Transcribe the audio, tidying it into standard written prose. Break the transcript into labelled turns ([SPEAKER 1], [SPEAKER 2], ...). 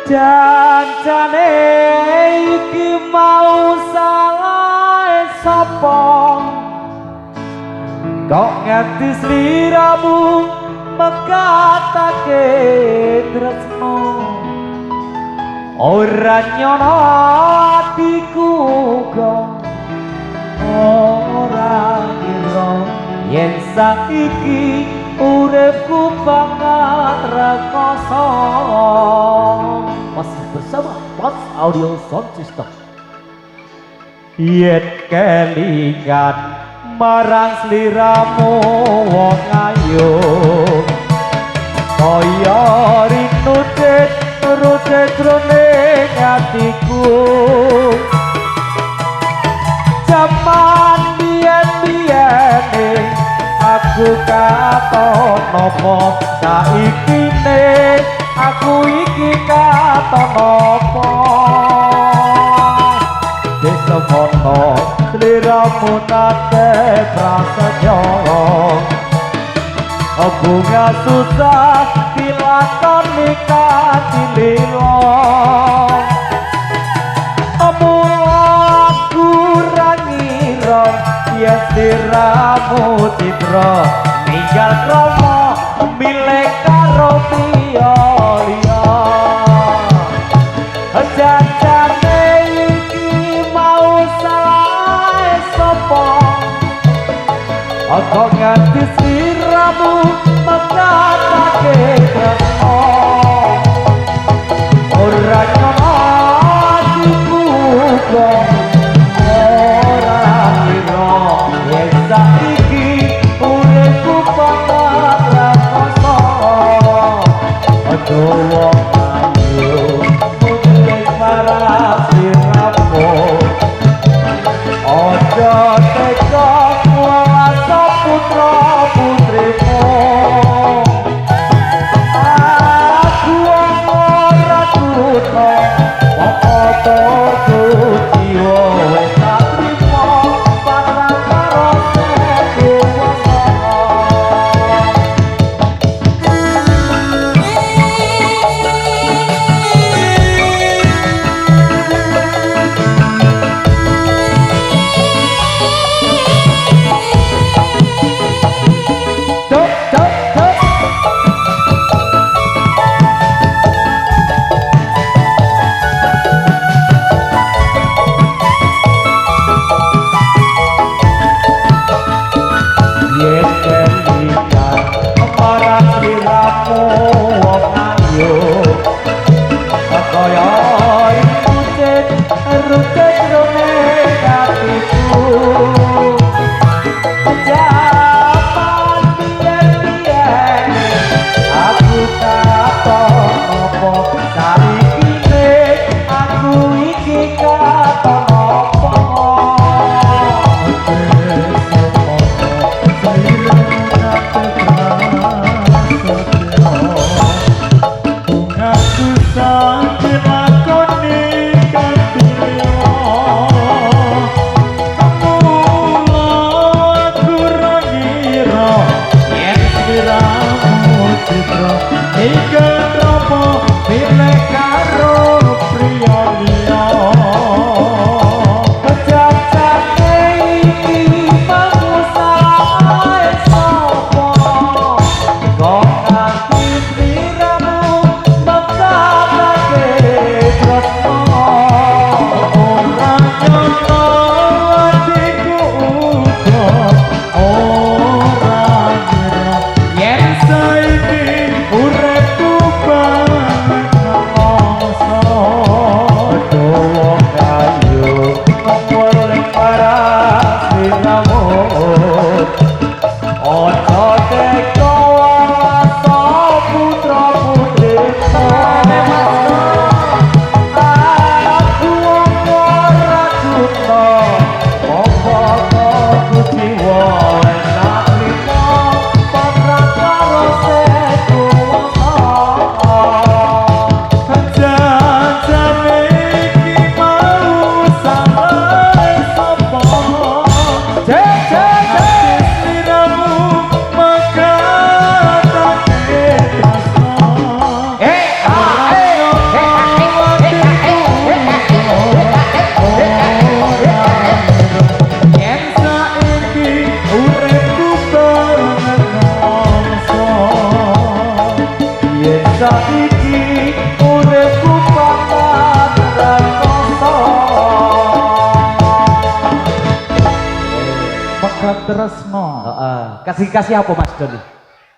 [SPEAKER 1] Janjane iki mau salah sapa, kok nganti sliramu mekatake tresno. Ora nyono atiku kok ora ngira yen saiki uripku banget rekoso.
[SPEAKER 2] Masih bersama Mas Audio Sound System.
[SPEAKER 1] Yen kelingan marang sliramu wong ayu, kaya rinute rute jroning atiku. Jaman biyen-biyene aku katon apa, saiki ne aku iki katon apa. Desa mono sliramu nate prasetyo, bunga susah dilakoni katililo. Mula aku ra ngira yen sliramu citra ninggal krama milih karo liya liya. Jajane iki mau salah sapa, kok nganti sliramu mekatake tresno. Ora nyono atiku kok ora ngira yen saiki uripku banget rekoso. Aja wong ayu mungkin marang sliramu, aja tega welas putra putrimu. Aku ora tutha moko jiwa wis tak trimo pasrah karo sekuwasa. Cuk cuk cuk. Yen kelingan marang sliramu wong ayu, kaya rucit rucit jroning atiku. Jaman biyen-biyen aku katon apa, saiki ne aku iki katon apa.
[SPEAKER 3] Bunga susah dilakoni kanthi liya. Mula aku ra ngira yen sliramu citra iki rapa pilih karo priya liya.
[SPEAKER 1] Jajane iki mau salah sapa, kok nganti sliramu mekatake tresno.
[SPEAKER 3] Ora nyono atiku uga ora ngira yen saiki uripku banget.
[SPEAKER 1] Saiki uripku bakal rekoso.
[SPEAKER 3] Megat tresno.
[SPEAKER 1] Heeh. Kasih kasih apa, Mas Doni?